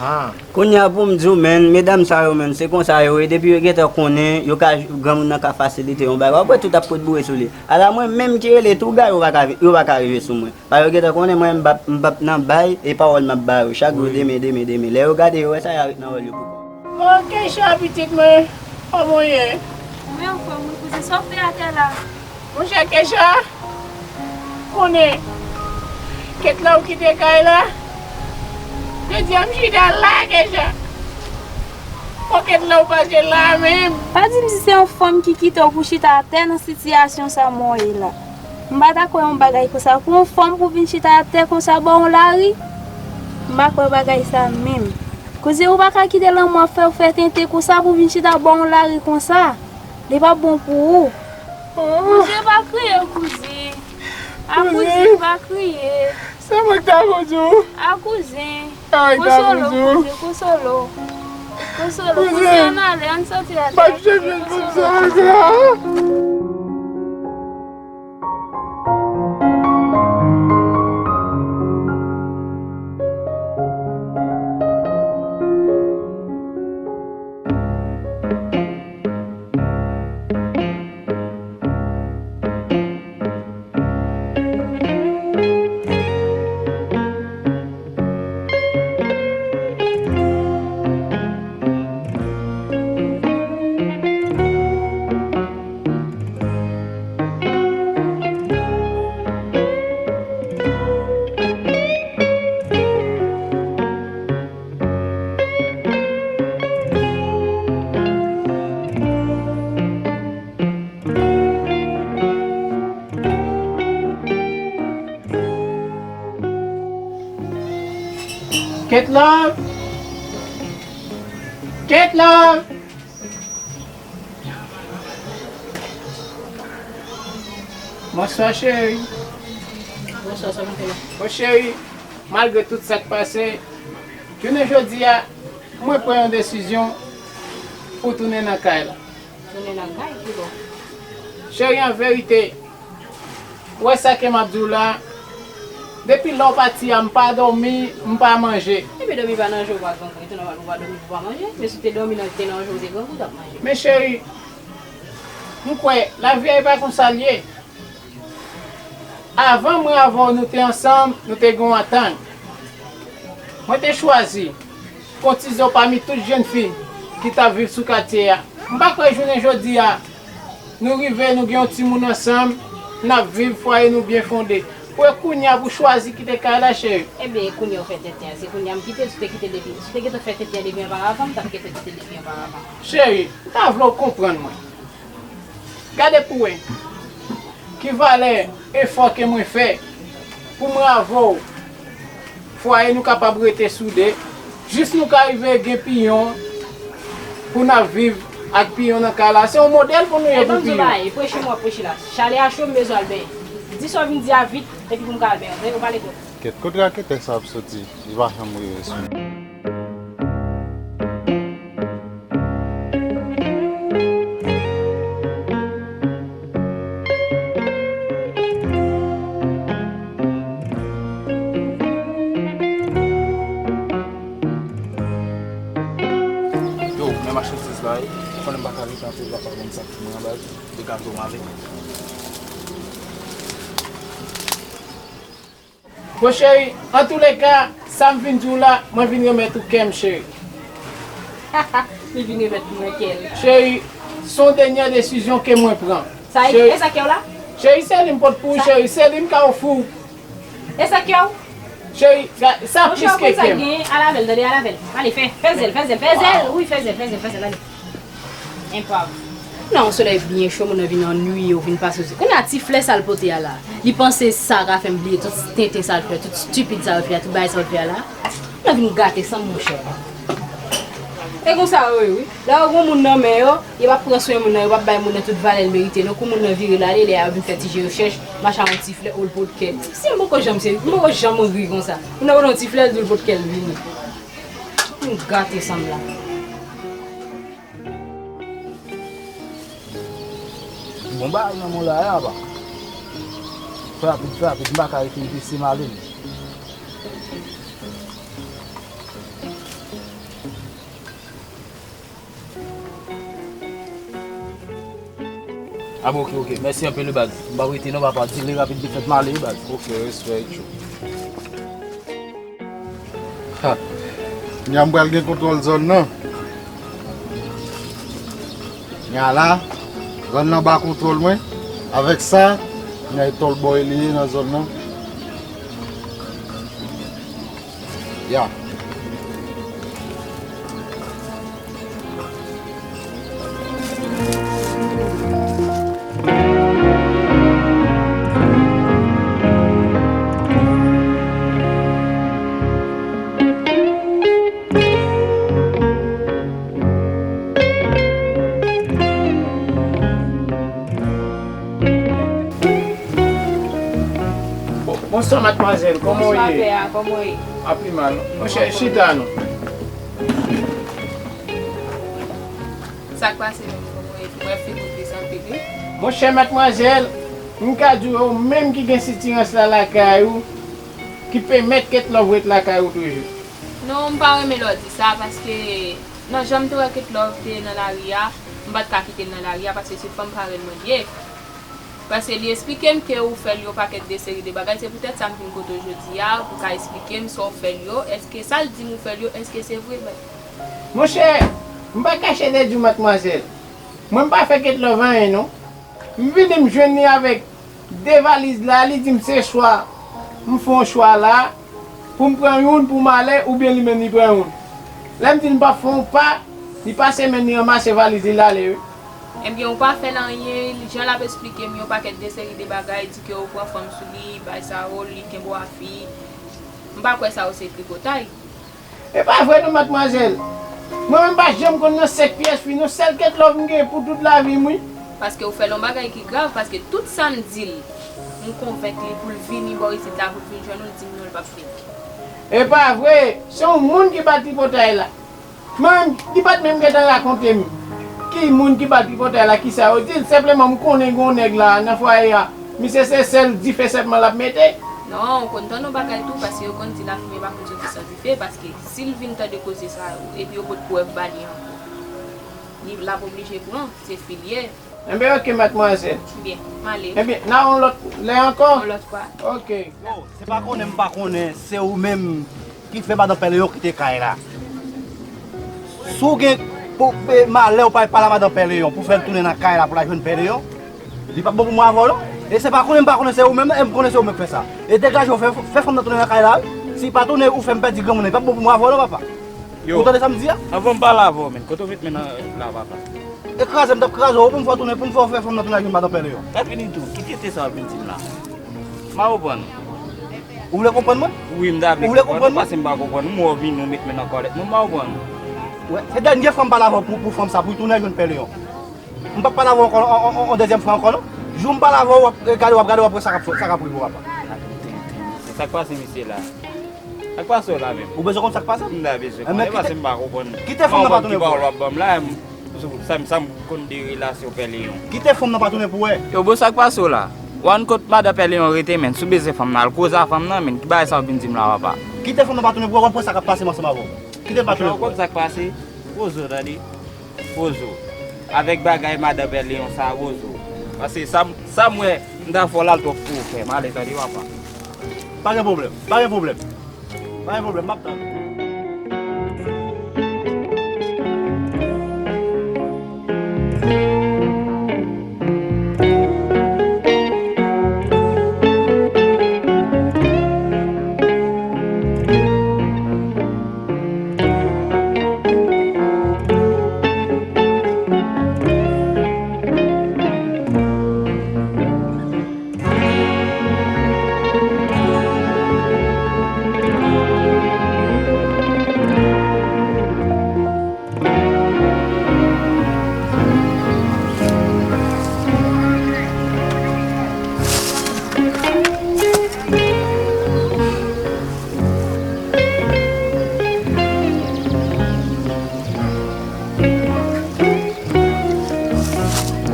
Ah. Kounye a pou m di w, man, medam sa yo, man, se konsa yo ye. Depi yo gentan konnen, yo ka, granmoun nan ka fasilite yon bagay. W ap wè tout ap kout boure sou li. Ala mwen menm ki rele tou, gade yo pa ka, yo pa ka rive sou mwen. Paske yo gentan konnen mwen, m p ap, m p ap nan bay, e pawòl m ap ba yo. Chak jou, demen, demen, demen. Lè yo gade, yo wè sa, y a ret nan wòl yo pou kò. O, Keisha, pitit mwen, kòman w ye? Mwen anfòm, wi, kouzen. Sa w fè atè la? Monchè, Keisha, konnen, Ketlove kite kay la. Jodi a, m chita la, Keisha. Fò Ketlove pase la menm. Pa di m si se yon fanm ki kite w pou chita atè nan sitiyasyon sa mwen ye la. M pa ta kwè yon bagay konsa. Pou yon fanm pou vin chita atè konsa bò yon lari, m pa kwè bagay sa menm. Kouzen, ou pa ka kite lanmou ap fè w fè tenten konsa pou vin chita bò yon lari konsa. Li p ap bon pou ou. Kouzen, pa kriye, kouzen. A kouzen, pa kriye. Se mwen ki ta konn di w. A kouzen. Ay, ta konn di w. Konsole w, kouzen, konsole w. Konsole w, kouzen, ann ale, ann soti atè. Pa janm jwenn moun sa ankò. Kate Love! Kate Love! Bonswa, cheri. Bonswa, sa nou fè la? Bon, cheri, malgre tout sa k pase, jounen jodi a, mwen pran yon desizyon pou tounen nan kay la. Tounen nan kay, ki bò? Cheri, an verite, ou wè sa ke m ap di w la, depi lè w pati a, m pa dòmi, m pa manje. Epi dòmi pa nan je w pa grangou, tou nòmal pou w pa dòmi pou w pa manje. Men si w te dòmi nan, te nan je w te grangou, w t ap manje. Men cheri, m kwè, lavi a e pa konsa l ye. Avan mwen avè w nou te ansanm, nou te gen yon antant. Mwen te chwazi kontize w pami tout jèn fi ki t ap viv sou katye a. M pa kwè jounen jodi a, nou rive, nou gen yon timoun ansanm, n ap viv, fwaye nou byen fonde. Pou e kounye a pou chwazi kite kay la, cheri. Ebyen, e kounye a w fè tenten an. Se kounye a m kite l, si w te kite l depi, si w te gentan fè tenten an depi oparavan, m t ap gentan kite l depi oparavan. Cheri, m ta vle w konprann mwen. Gade pou wè ki valè efò ke mwen fè pou mwen avè w, fwaye nou kapab rete soude, jis nou ka rive gen piyon pou n ap viv ak piyon nan kay la. Se yon modèl pou nou ye pou piyon. Preche m w ap preche la. Chalè a cho, m bezwen al benyen. Di sa w vin di a vit, epi pou m ka al benyen, oke? Ou pale twòp. Kèt, kote raketè sa ap soti? Li pa janm rive sou mwen. Yo, men machandiz la, wi. Ou konnen m pa ka rete anpil, papa, konn sa pou mwen anba, degaje w m ale. Bon, cheri, antouleka, sa m vin di w la, mwen vin remèt ou kè m, cheri. Li vin remèt mwen kè l. Cheri, se yon dènyè desizyon ke mwen pran. Sa e, e sa kè w la? Cheri, se li m pot pou ou, cheri, se li m ka ofri w. E sa kè w? Cheri, sa, sa plis ke kè m. Al avè l, tande, al avè l. Ale, fè, fè zèl, fè zèl, fè zèl. Wi, fè zèl, fè zèl, fè zèl, ale. Enpav. Nan yon solèy byen cho, moun nan vin annuiye w, vin pase w. Kounye a, ti flè sa l pote a la. Li panse sa ka fè m bliye tout tenten sa l fè, tout stipid sa l fè a, tout bagay sa l fè a la. Moun nan vin gate san m, monchè. E konsa yo ye, wi. Lè yo gon moun nan men yo, yo p ap pran swen moun nan, yo p ap bay moun nan tout valè l merite, non. Kou moun nan vire l ale, lè a yo vin fè ti je yo chèch, mache a yon ti flè, o l pot kè l. Si m poko janm se, m poko janm ri konsa. Moun nan pote yon ti flè, l di l pot kè l vini. M gate san m la. Bon bagay nan mwen la, apa. Fè rapid, fè rapid, m pa ka rete, m pese m ale. Ah bon, ok, ok. Mèsi anpil, baz. M pa rete non, papa. Dile rapid, li fèt m ale, baz. Ok, respè, Etcho. Ha. Kounya m pral gen kontwòl zòn nan. Kounya la, zòn nan ba kontwòl mwen. Avèk sa, kounya e tòlbòy li ye nan zòn nan. Ya. Bon, bonswa, madmwazèl. Kòman w ye? Bonswa, pè a. Kòman w ye? A pi mal. Monchè, chita non. Sa k pase menm, kòman w ye? Mwen fè ou prezante, wi. Monchè, madmwazèl, m ka di w, ou menm ki gen sitirans la lakay ou, ki pèmèt Kate Love ret lakay ou toujou. Non, m pa renmen lè w di sa, paske nan jan m te wè Kate Love te nan lari a, m pa t ka kite l nan lari a, paske se fanm parèy mwen l ye. Paske li esplike m ke ou fè l yon pakèt de seri de bagay, se poutèt sa m vin kote w jodi a, pou w ka esplike m sa w fè l yo, èske sa l di m ou fè l yo, èske se vre? Monchè, m pa kache de di w, madmwazèl, mwen m pa fè Kate Love anyen non. M vini m jwenn li avèk de valiz la, li di m se swa m fè yon chwa la, pou m pran youn pou m ale, oubyen li menm li pran youn. Lè m di l m p ap fè yon pa, li pase men li ranmase valiz li, l ale, wi. Ebyen, ou pa fè l anyen, jan l ap esplike m yon pakèt de seri de bagay, di ke ou pran fanm sou li, bay sa yo, li kenbe w a fi. M pa kwè sa yo se tripotay. E pa vre non, madmwazèl. Mwen menm pa janm konn nan sèk pyès fi non, sèl Kate Love m gen pou tout lavi m wi. Paske ou fè l yon bagay ki grav, paske tout sa m di l, m konvenk li pou l vini bò isit la, pou l vin jwenn ou, l di m non, l p ap vini. E pa vre, se yon moun ki bat tripotay la. Mwen, li pa t menm gentan rakonte m ki moun ki bat tripotay la, kisa yo di l. Senpleman, m konnen gen yon nèg la nan fwaye a. Misye se sèl dife senpman l ap mete. Non, ou konn tande yon bagay tou, paske yo konn di lafimen pa konn soti san dife, paske si l vin tande koze sa yo, epi yo pot prèv ba li ankò, li, l ap oblije pran, se fi l ye. Enben, oke, madmwazèl. Byen, m ale. Enben, n a yon lòt lè ankò. Yon lòt fwa. Oke. Yo, se pa konnen m pa konnen, se ou menm ki fè madan Pè Leyon kite kay la. Si w gen pou, e, malè ou pa al pale a madan Pè Leyon pou fè l tounen nan kay la pou l al jwenn Pè Leyon, li p ap bon pou mwen avè w non. E se pa konnen m pa konnen, se ou menm, e m konnen se ou menm k fè sa. E degaje w, fè, fè fanm nan tounen nan kay la wi. Si l pa tounen, ou fè m pèdi granmoun nan, li p ap bon pou mwen avè w non, papa. Yo. Ou tande sa m di a? Anvan m pale avè w, menn, kote w met men nan la, papa? E kraze m t ap kraze w pou m fè w tounen, pou m fè w fè fanm nan tounen al jwenn madan Pè Leyon. Gad vini tou, ki tete sa w ap vin di m la? M pa konprann. Ou vle konprann mwen? Wi, m ta vle konprann ou, paske m pa konprann ou, m wè w vini, ou met men nan kòlèt mwen, m pa konprann. Wè, se dènye fwa m pale avè w pou, pou fanm sa, pou l tounen al jwenn Pè Leyon. M p ap pale avè w ankò, on, on, on, on dezyèm fwa ankò non. Jou m pale avè w, w ap gade, w ap gade, w ap wè sa k ap, sa k ap rive w, papa. Sa k pase misye la? Sa k pase w la menm? Ou bezwen konn sa k pase? M ta bezwen konnen paske m pa konprann. Kite fanm nan pa tounen pou wè. Sa m, sa m konn de relasyon Pè Leyon. Kite fanm nan pa tounen pou wè. Yo, bon, sa k pase w la? W ann kot madan Pè Leyon rete, menn. Si w bezwen fanm nan, al koze a fanm nan, menn. Ki bagay sa w vin di m la, papa? Kite fanm nan pa tounen pou wè, w ap wè sa k ap pase m ansanm avè w. Kite l pa tounen pou wè. Ou konn sa k pase? Wozo, tande. Wozo. Avèk bagay madan Pè Leyon sa, Wozo. Paske sa, sa m wè, m ta fè w la, l twòp pou ou fè. M ale, tande, papa. Pa gen pwoblèm, pa gen pwoblèm. Pa gen pwoblèm, m ap tann ou.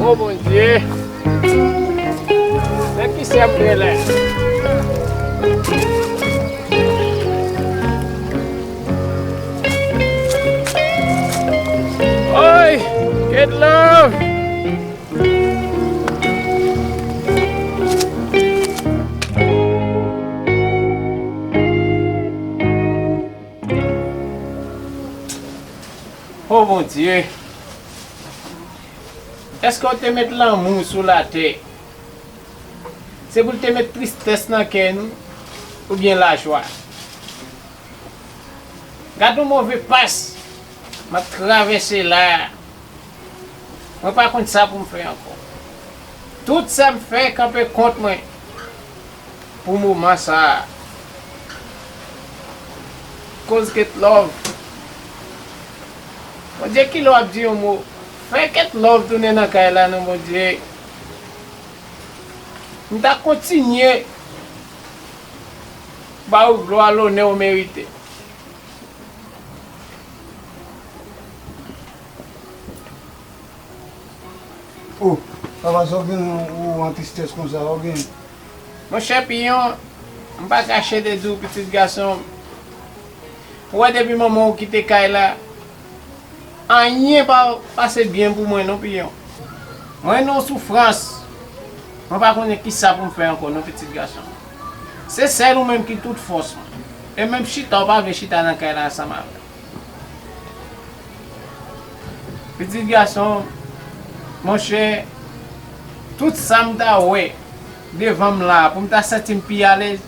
O Bondye, nan ki sèm gen lè? Oy, get love! O Bondye, èske w te met lanmou sou latè? Se pou l te met tristès nan kè nou, oubyen lajwa? Gad yon move pas m ap travèse la a. Mwen pa konn sa pou m fè ankò. Tout sa m fè kanpe kont mwen pou moman sa a. Koz Kate Love. Bondye, kilè w ap di yon mo? Fè Kate Love tounen nan kay la non, Bondye. M ta kontinye ba ou glwa, lonè ou merite. Oh, papa, sa w gen, ou an tristès konsa, sa w gen? Monchè Piyon, m pa kache de di w, pitit gason m. Ou wè depi manman w kite kay la, anyen pa pase byen pou mwen non, Piyon. Mwen nan soufrans. Mwen pa konnen kisa pou m fè ankò non, pitit gason m. Se sèl ou menm ki tout fòs mwen. E menm chita, ou pa vle chita nan kay la ansanm avè m. Pitit gason, monchè, tout sa m ta wè devan m la, pou m ta santi m pi alèz,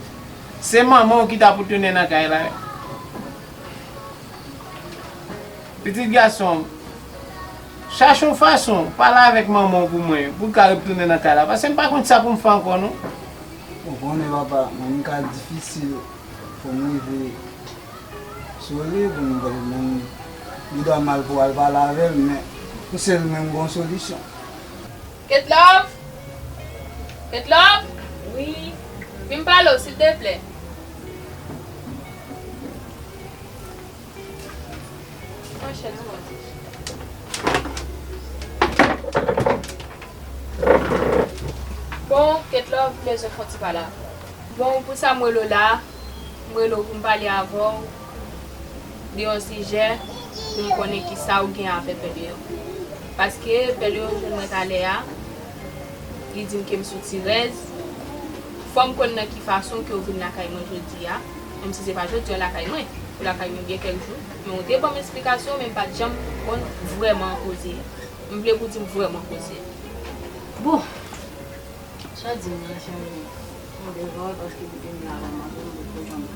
se manman w ki ta pou tounen nan kay la. Pitit gason, chache yon fason, pale avèk manman w pou mwen, pou l ka retounen nan kay la, paske m pa konn sa pou m fè ankò, non. Ou konnen, papa, mwen m ka difisil pou m rive Sou li pou m voye moun li dwa mal pou al pale avè l, men pou se l menm gon solisyon. Ketlove! Ketlove! Wi. Vin pale w, silteplè. Anchèn, non. Bon, Ketlove, m bezwen fè yon ti pale avè w. Bon, pou sa m rele w la, m rele w pou m pale avè w de yon sijè pou m konnen kisa w gen avè Pè Leyon. Paske Pè Leyon jwenn mwen talè a, li di m ke m sou tirèz. Fò m konn nan ki fason ke w vin lakay mwen jodi a, menm si se pa jodi a w lakay mwen, ou lakay mwen gen kèk jou, men w te ban m esplikasyon, men m pa t janm konn vrèman koze a. M vle pou w di m vrèman koze a. Bon, sa w di m nan, se yon, yon devwa, paske depi m la, m ap vin pou janm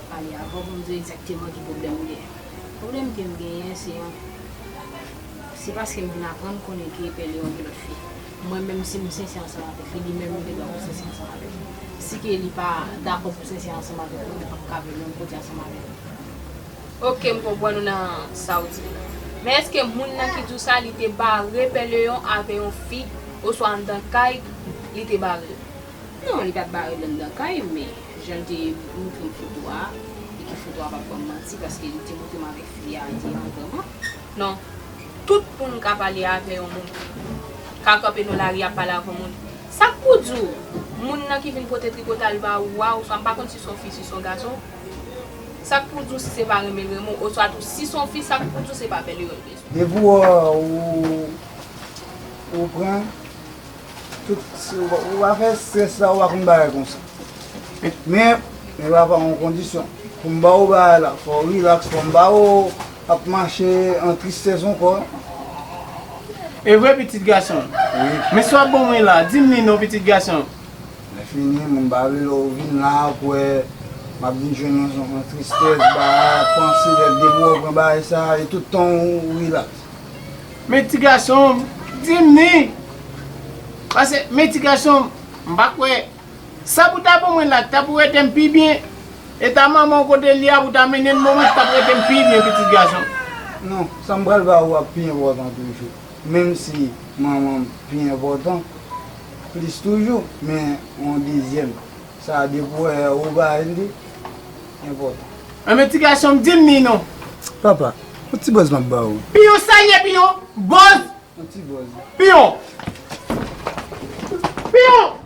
pale avè w pou m di w egzakteman ki pwoblèm ou genyen. Pwoblèm ke m genyen, se yon, se paske m vin aprann konnen ke Pè Leyon gen lòt fi. Mwen menm, si m sensè ansanm avèk li, li menm li te dwa pou sensè ansanm avèk mwen. Si ke li pa dakò pou sensè ansanm avèk mwen, mwen p ap ka viv menm kote ansanm avèk li. Oke, m konprann ou nan sa w di. Men èske moun nan ki di w sa, li te bare Pè Leyon avè yon fi, oswa anndan kay, li te bare l? Non, li pa t bare l anndan kay, men jan l te montre m foto a, e ke foto a p ap ban m manti, paske li te montre m avèk fi a, li te vrèman. Non. Tout moun ka pale avè yon moun. Ka kanpe nan lari ap pale avè yon moun. Sa k pou di w, moun nan ki vin pote tripotay ba ou a, oswa m pa konn si se yon fi, si se yon gason, sa k pou di w si se pa renmen l renmen w, oswa tou si se yon fi, sa k pou di w se pa Pè Leyon l bezwen? Depi w, ou pran tout, ou pa fè strès la, ou pa konn bagay konsa. Men, men papa, yon kondisyon. Pou m ba ou bagay la, fò w rilaks, fò m ba ou ap mache an tristès ankò. E vre, pitit gason m? Wi. Men sa w ap ban mwen la, di m li non, pitit gason m. Lè fini, mwen pa vle lè w vin la, kwè m ap vin jwenn yon, yon tristès, ba, panse, lè depi w pran bagay sa, e tout tan w rilaks. Men ti gason m, di m ni. Paske, men ti gason m, m pa kwè. Sa pou ta ban mwen la, ta pou rete m pi byen. E ta manman w kote l ye a pou ta mennen m ban mwen, ta pou rete m pi byen, pitit gason m. Non, sa m pral ba ou a pi enpòtan toujou. Menm si manman m pi enpòtan, plis toujou, men yon dezyèm. Sa depi w wè ou ba li enpòtan. Enben, ti gason m, di m ni non. Papa, yon ti bòz m ap ba ou. Piyon, sa l ye, Piyon? Bòz! Yon ti bòz. Piyon! Piyon!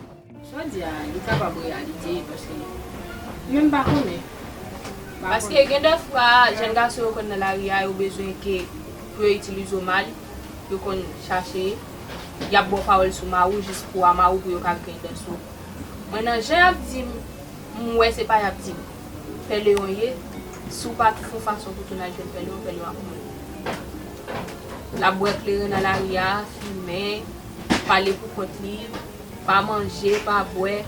Sa w di a, li kapab reyalite, paske mwen m pa konnen. Paske gen de fwa, jèn gason yo konn nan lari a, yo bezwen ke pou yo itilize w mal, yo konn chache, y ap ba w pawòl sou mari w jis pou w a mari w pou yo ka gen dans ou. Mwen nan jan y ap di m, m wè se pa y ap di m. Pè Leyon ye, si w pa fè yon fason pou tounen al jwenn Pè Leyon, Pè Leyon ap mouri. L ap bwè kleren nan lari a, fimen, pale pou kont li, pa manje, pa bwè.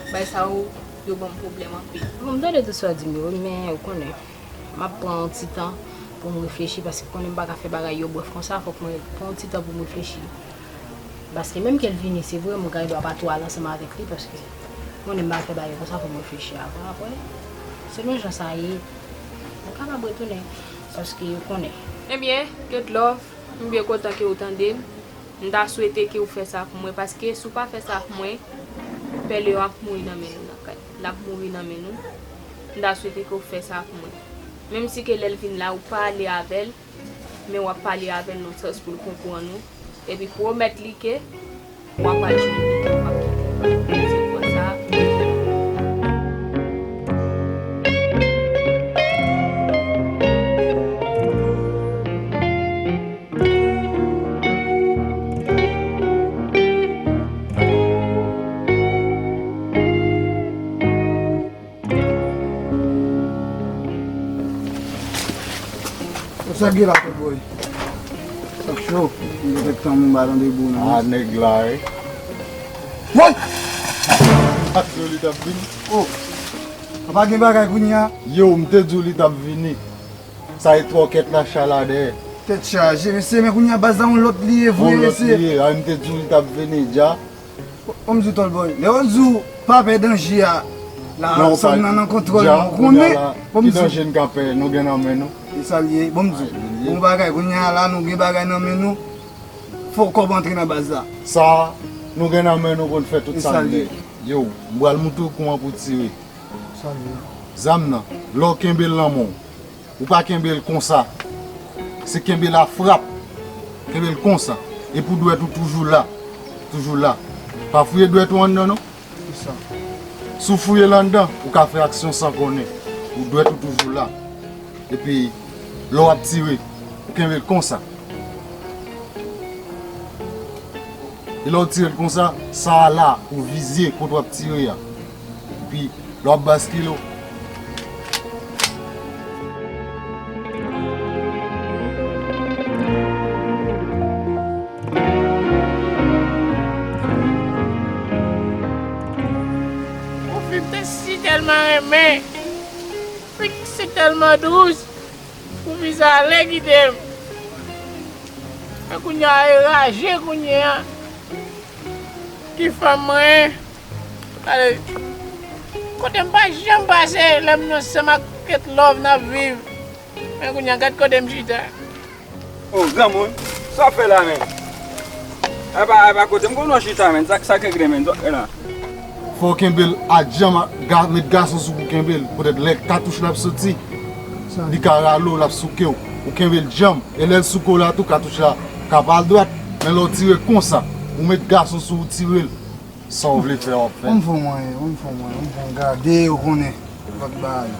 Bay sa yo, yo ban m pwoblèm anpil. Bon, m tande tout sa w di m yo, wi, men ou konnen, m ap pran yon ti tan pou m reflechi, paske ou konnen m pa ka fè bagay yo brèf konsa, fòk mwen pran yon ti tan pou m reflechi. Paske menm ke l vini, se vre, mwen gen dwa pa tou al ansanm avèk li, paske ou konnen m pa fè bagay konsa, fòk m reflechi avan, apre, selon jan sa ye, mwen kapab retounen, paske ou konnen. Ebyen, Ketlove, m byen kontan ke w tande m. M ta swete ke w fè sa pou mwen, paske si w pa fè sa pou mwen, Pè Leyon ap mouri nan men nou nan kay. L ap mouri nan men nou. M ta swete ke w fè sa pou mwen. Menm si ke lè l vin la, ou pale avè l, men w ap pale avè l nan sans pou l konprann ou. Epi pwomèt li ke w ap al jwenn li, ke w p ap kite l. Se konsa. Sa k gen la, Tòt Bòy? Sa k cho? M gen kèk tan m pa tande bri w nan. Ah, nèg la, wi. Woy! M pa t di w li t ap vini? Oh! A pa gen bagay kounye a? Yo, m te di w li t ap vini. Sa e twòkèt la, cha la dèyè. Tèt chaje, mesye, men kounye a baz la yon lòt li ye vre, mesye. Yon lòt li ye, a, m te di w li t ap vini, dja. Kòm di Tòt Bòy, lè yo di w pa pè danje a, La, non, sa pa nan, nan kontwòl, dja, nou konnen. Bon, ki danje n ka pè, nou gen nan men nou. E sa l ye, bon, m di w, bon bagay, kounye a la, nou gen bagay nan men nou. Fò kòb antre nan baz la. Sa, nou gen nan men nou pou n fè tout sa n vle. Yo, m pral montre w kouman pou tire. Sa l ye. Zam nan, lè w kenbe l nan men w, ou pa kenbe l konsa. Se kenbe l a frap. Kenbe l konsa. Epi dwèt ou toujou la. Toujou la. Pa fouye dwèt ou anndan non. Kisa? Si w fouye l anndan, ou ka fè aksyon san konnen. Ou dwèt ou toujou la. Epi, lè w ap tire, ou kenbe l konsa. E lè w tire l konsa, sa a la, ou vize kote w ap tire a. Epi, lè w ap baskile, w Yon fi m te si tèlman renmen, fi si tèlman dous, pou fi sa ale kite m. Men kounye a, e raje kounye a. Ki fanm mwen, gade, kote m pa janm pase, lè m ansanm ak Kate Love n ap viv. Men kounye a, gad kote m chita. O, granmoun, sa w ap fè la menm? Epa, epa, kote m konn w chita menm, sa, sa k regle menm, sa w ap fè la? Fò w kenbe l a djanm, ga, met gason sou pou kenbe l, poutèt lè katouch la ap soti, li ka rale w, l ap souke w. Ou kenbe l djanm, e lè l souke w la tou, katouch la ka pa al dwat, men lè w tire konsa, ou met gason sou ou tire l, sa w vle fè, w ap fè. Ban m fè w mwayen, ban m fè w mwayen, ban m fè w gade, ou konnen, lòt bagay.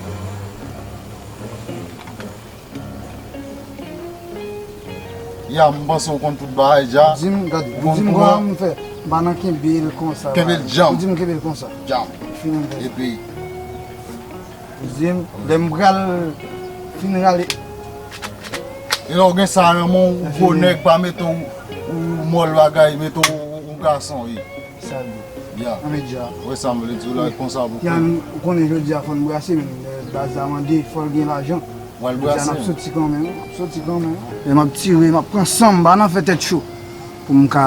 Ya, m panse w konn tout bagay dja. Di m, gade, ou di m kòman m fè. M pa nan kenbe l konsa. Kenbe l djanm. Ou di m kenbe l konsa. Djanm. Fini m fè. Epi. Ou di m, lè m pral fin rale. E lè w gen sa nan men w, ou gwo nèg, pa mete w, ou mòl bagay, mete w, ou gason, wi. Sa l ye. Ya. Anmèdja. Wè sa m vle di w la, konsa pou. Yan, ou konnen jodi a fò n brase, men, eh, baz la mande, fò l gen lajan. W al brase. Jodi a n ap soti kanmenm, n ap soti kanmenm. E m ap tire, m ap pran san m, m pa nan fè tèt cho. Pou m ka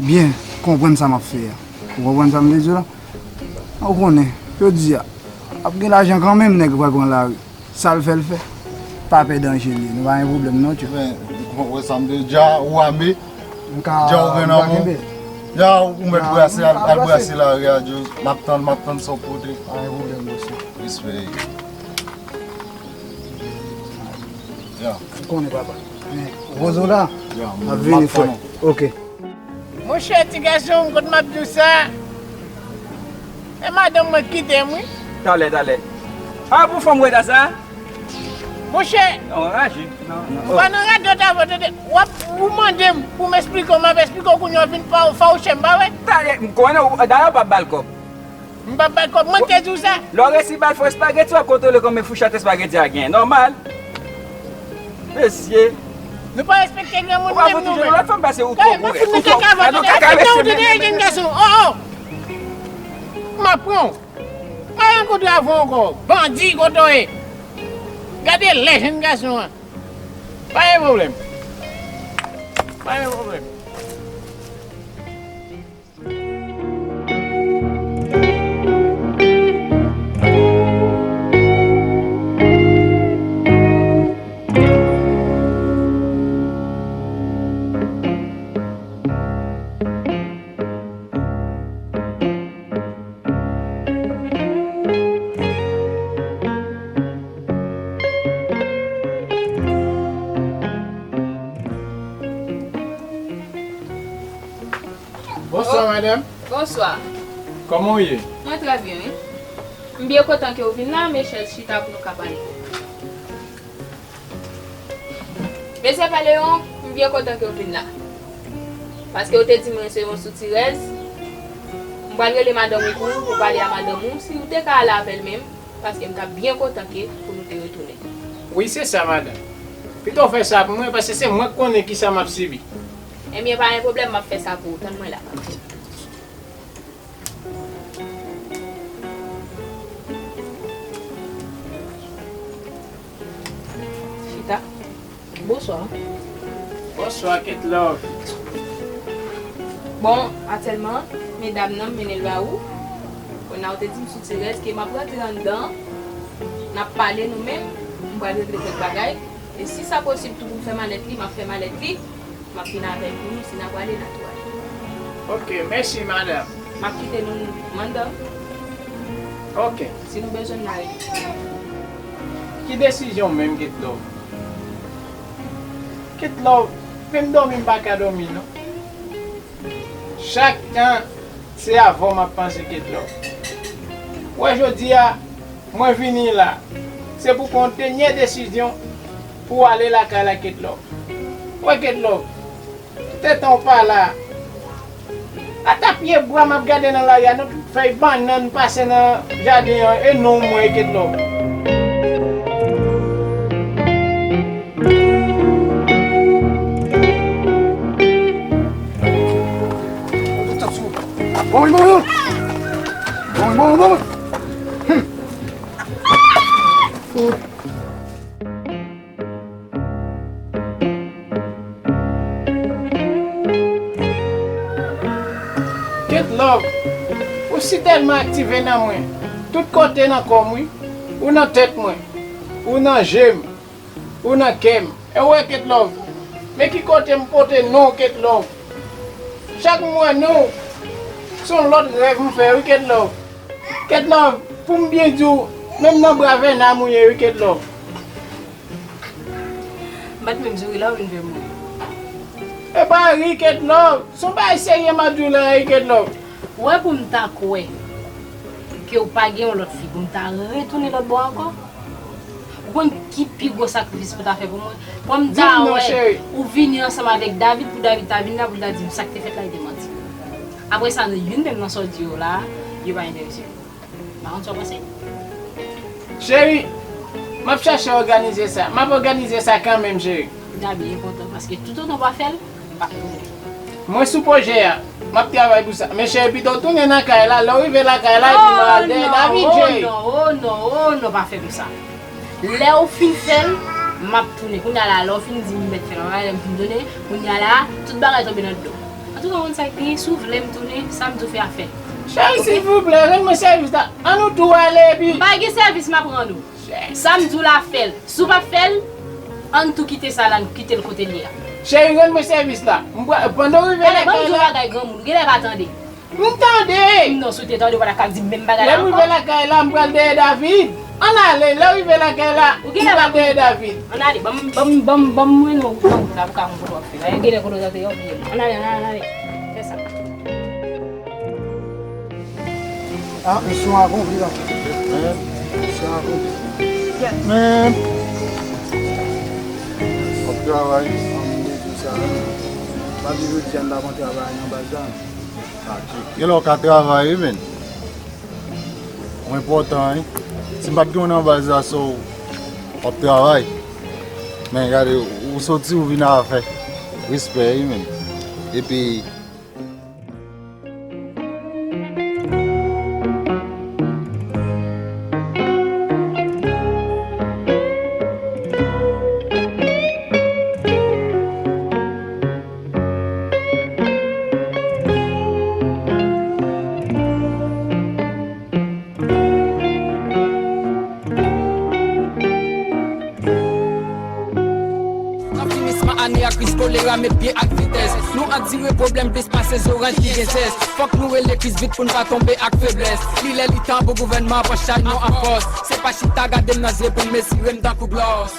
byen konprann sa m ap fè a. Ou konprann sa m vle di w la? Ou konnen, jodi a, ap gen lajan kanmenm, nèg pral pran lari. Sa l fè, l fè. Pa pè danje li. Nou pa gen pwoblèm non, tchè. Men, wè sa m te di a, ou ame. Dja ou gen nan men w. Ya, ou mèt brase, al, al brase lari a, Djo. M ap tann, m ap tann sa w pote. Pa gen pwoblèm, bòs. Respè. Ya. Ou konnen, papa. Men, Rozo la, m ap vini, frè. Ok. Monchè, ti gason, kote m ap di w sa? E madanm mwen kite m, wi. Talè, talè. A, pou fanm wè ta sa? Monchè, non, raje. Non, non. Ou pa nan radyo ta vò, tande. W ap, ou mande m pou m esplike w, m ap esplike w kounye a w vin pa, fawouche m, pa vre? Talè, m konnen w, dayè w p ap ba l kòb. M p ap bay kòb, mwen te di w sa. Lè w resi ba l fò espageti, w ap kontwole konbyen fouchèt espageti a genyen. Nòmal. Mesye. Nou pa respekte granmoun menm nou menm. Ou pa fout yon lòt fanm pase ou twò kourè. Ou twò kaka, ou twò kaka, mesye. Ou tande jenn gason. Oh, oh. M ap pran w. Pa rankontre avè w ankò. Bandi kote w ye. Gade lè jenn gason an. Pa gen pwoblèm. Pa gen pwoblèm. Bonswa, madanm. Bonswa. Kòman w ye? Mwen trè byen, wi. M byen kontan ke w vin la, men chèz chita pou nou ka pale. Mesye Paleyon, m byen kontan ke w vin la. Paske w te di mwen se yon soutirèz. M pral rele madanm ou pou ou, pou w pale a madanm ou. Si w te ka ale avè l menm, paske m t ap byen kontan ke pou nou te retounen. Wi, se sa, madanm. Pito w fè sa pou mwen, paske se mwen k konnen kisa m ap sibi. Ebyen, pa gen pwoblèm, m ap fè sa pou ou. Tann mwen la. Chita. Bonswa. Bonswa, Kate Love. Bon, aktyèlman, medam nan, m mennen l ba ou. Pou Nan ou te di m sou Tirèz ke m ap rantre anndan, n ap pale nou menm, m pral regle kèk bagay. E si sa posib tou pou m fè malèt li, m ap fè malèt li, m ap vin avè l pou nou, si n a prale, n a tou ale. Ok, mèsi, madanm. M ap kite nou, nou, m anndan. Ok. Si nou bezwen m, n a rele. Ki desizyon w menm, Ketlove? Ketlove, menm dòmi m pa ka dòmi, non. Chak tan, se avè w m ap panse, Ketlove. Wè, jodi a, mwen vini la. Se pou pran yon dènye desizyon pou w ale lakay la, Ketlove. Wè, Ketlove, tout etan w pa la, ata pye bwa m ap gade nan lari a, nan tout fèy bannann pase nan jaden an, e non mwen, Ketlove. Bon, bon, bon. Bon, bon, bon. Hmm. Ketlove, ou si tèlman aktive nan mwen, tout kote nan kò m, wi. Ou nan tèt mwen, ou nan je m, ou nan kè m. E w wè, Ketlove, men ki kote m pote non w, Ketlove. Chak m wè non w, se yon lòt rèv m fè, wi, Ketlove. Ketlove, pou m byen di w, menm nan bra Vèna m ou ye, wi, Ketlove. M pa t menm di w ri la, ou vin fè m ri. E pa ri, Ketlove. Se yon bagay serye m ap di w la, wi, Ketlove. Ou wè, pou m ta kwè ke w pa gen yon lòt fi, pou m ta retounen lòt bò ankò? Ou konn ki pi gwo sakrifis pou w ta fè pou mwen? Pou m ta wè ou vini ansanm avèk David, pou David ta vin la, pou l ta di m sa k te fèt la, li te manti. Apre sa, nou youn menm nan sa w di yo la, yo pa enterese yo. M pa konn sa w panse. Cheri, m ap chache òganize sa. M ap òganize sa kanmenm, cheri. M ta byen kontan, paske toutotan w pa fè l, m p ap tounen. Mwen sou pwojè a. M ap travay pou sa. Men cheri, pito w tounen nan kay la. Lè w rive lakay la, epi m al dèyè David, cheri. Oh non, oh non, oh non, pa fè m sa. Lè w fin fè l, m ap tounen. Kounye a la, lè w fin di m mèt fè l, lè m fin tounen, kounye a la, tout bagay tonbe nan do. Antouka, ou konn sa k genyen, si w vle m tounen, sa m di w fè a fèt. Cheri, silvouplè, rann mwen sèvis la. Ann nou tou ale, epi. M pa gen sèvis m ap rann ou. Cheri. Sa m di w la, fè l. Si w pa fè l, ann tou kite sa la, n kite l kote l ye a. Cheri, rann mwen sèvis la. M pra-, pandan w rive lakay la. Tande, ban m di w yon bagay, granmoun, ou genlè pa tande. M tande! Non, si w te tande, ou pa t ap ka di m menm bagay la ankò. Lè m rive lakay la, m pral dèyè David. Ann ale, lè w rive lakay la, m pral dèyè David. Ann ale, ban m, ban m, ban m, ban m mennen w nan wout la pou ka wè yon kote w ap fè la. Genlè kote w tande, w bliye m. Ann ale, ann ale, ann ale. Fè sa. Ah, misyon akonpli la. Men, misyon akonpli. Men, w ap travay. An m bezwen sa, wi. Pa di jodi a n t ap an travay nan baz la. Genlè w ka travay, wi, men. Ou enpòtan, wi. Si m pa t gen w nan baz la, so, w ap travay. Men, gade, ou soti, ou vin avè. Respè, wi, men. Epi, Nan finisman ane a, kriz kolera met pye ak vitès. Nou andire pwoblèm plis pase zoranj ki gen zès. Fòk nou rele kriz vit pou n pa tonbe ak feblès. Li lè li tan pou gouvènman pran chay nou an fòs. Se pa chita gade m nan zye pou m mezire m tankou glòs.